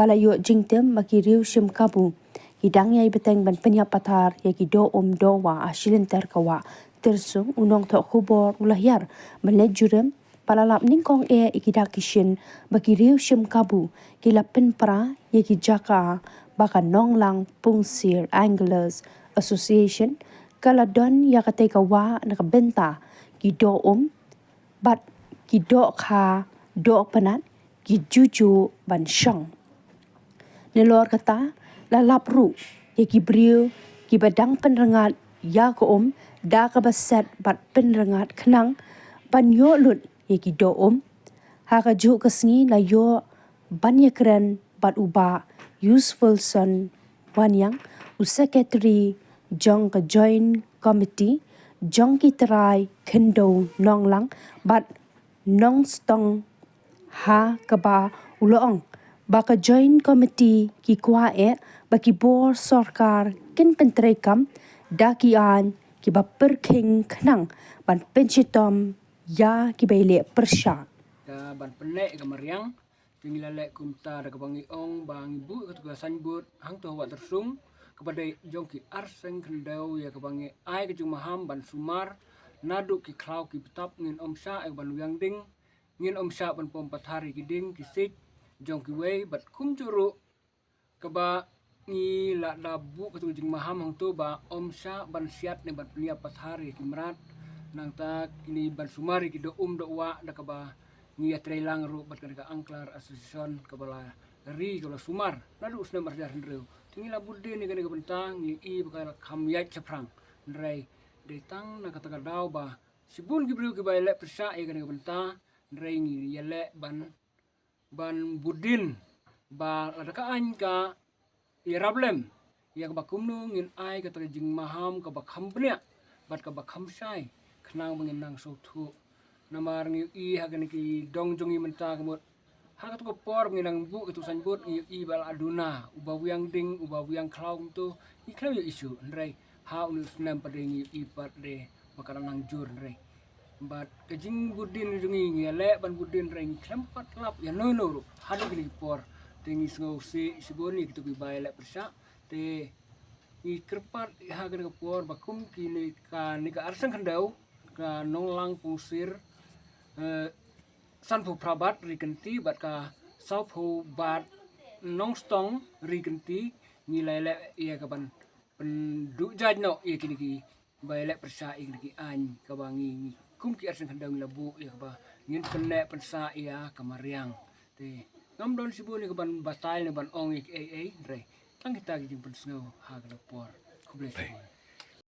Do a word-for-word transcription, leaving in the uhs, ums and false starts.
Ba la ïoh jingtim ba ki riew shim kabu ki dang ïai bteng ban pynïap pathar ïa ki doh um doh wah ha shilynter ka wah. Tyrsong u nongthoh khubor u la hiar ban leit jurip, ba la lap nyngkong eh ïa ki dak ki shin ba ki riew shim kabu ki la pynpra ïa ki jaka ba ka Nonglang Pungsir Anglers Association ka la don ïa katei ka wah na ka bynta ki doh um bad ki doh kha, doh pynat, ki ju ju ban shong. Nalor kata, la lap ruh ïa ki briew kiba dang pynrngat ïa ka um da kaba set bad pynrngat khnang ban ïoh lut ïa ki doh um. Ha kajuh ka sngi la ïoh ban ïakren bad u Bah Yusfulson Wanniang, u Secretary jong ka Joint Committee jong ki trai khyndew Nonglang bad Nongstong, ha kaba u la ong ba ka Joint Committee ki kwah eh ba ki bor sorkar kin pyntreikam da ki aiñ kiba pyrkhing khnang ban pynshitom ïa kiba ïaleh pyrshah. Ka ban pynneh ka mariang, te ngi la leh kumta da kaba ngi ong ba ngi buh katu ka signboard hangto ha Wah Tyrsong, kaba dei jong ki arseng khyndew, ïa kaba ngi ai ka jingmaham ban sumar naduh ki khlaw ki btap, ngin ym shah ïa ka ban wiang ding, ngin ym shah ban pom pathar ïa ki dieng ki siej jong kiwei, bad kumjuh ruh kaba ngi la da buh katu ka jingmaham hangto ba ym shah ban siat ne ban pynïap pathar ïa ki mrad, nangta kine ban sumar ïa ki doh um doh wah, da kaba ngi ïatreilang ruh bad kane ka Angler Association kaba la ri, kaba la sumar naduh u snem ar hajar hynriew. Te ngi la bud dien ïa kane ka bynta, ngi i ba ka la kham ïaid shaphrang. Hynrei dei tang na kata ka daw ba shibun ki briew kiba ïaleh pyrshah ïa kane ka bynta, hynrei ngi ïaleh ban ban bud dien ba lada ka aiñ ka ïarap lem, ïa kaba kumno ngin ai kata ka jingmaham kaba kham bniah bad kaba kham shai, khnang ba ngin nang sngewthuh. Namar ngi ïohi ha kine ki dong jong ngi mynta ka mut, ha katu ka por ba ngi nang buh katu ka signboard, ngi ïohi ba la duna uba wiang dieng, uba wiang khlaw kumto, ngi khlem ïohi shuh, hynrei ha une u snem pat de ngi ïohi pat de ba ka dang nang jur, hynrei bad ka jingbud dien jong ngi, ngi ïaleh ban bud dien, hynrei ngi khlem pat lap ïa no no ruh haduh kine ki por. Te ngi sngewsih shibun ïa kitu kiba ïaleh pyrshah. Te ngi kyrpad ha kane ka por ba kum kine, kane ka arseng khyndew ka Nonglang Pungsir, eh, sanphew phra baht ri kynti bad ka sawphew baht Nongstong ri kynti, ngi la ïaleh ïa ka ban pynduh jait noh ïa kine kiba ïaleh pyrshah ïa kine ki aiñ, kaba ngi, ngi kum ki arseng khyndew ngi la buh ïa kaba ngin pynneh pynsah ïa ka mariang. Te ngam don shibun ïa ka ban batai ne ban ong ïa kiei ei, hynrei tang kita ki jingpynsngew ha kane ka por. Khublei shibun.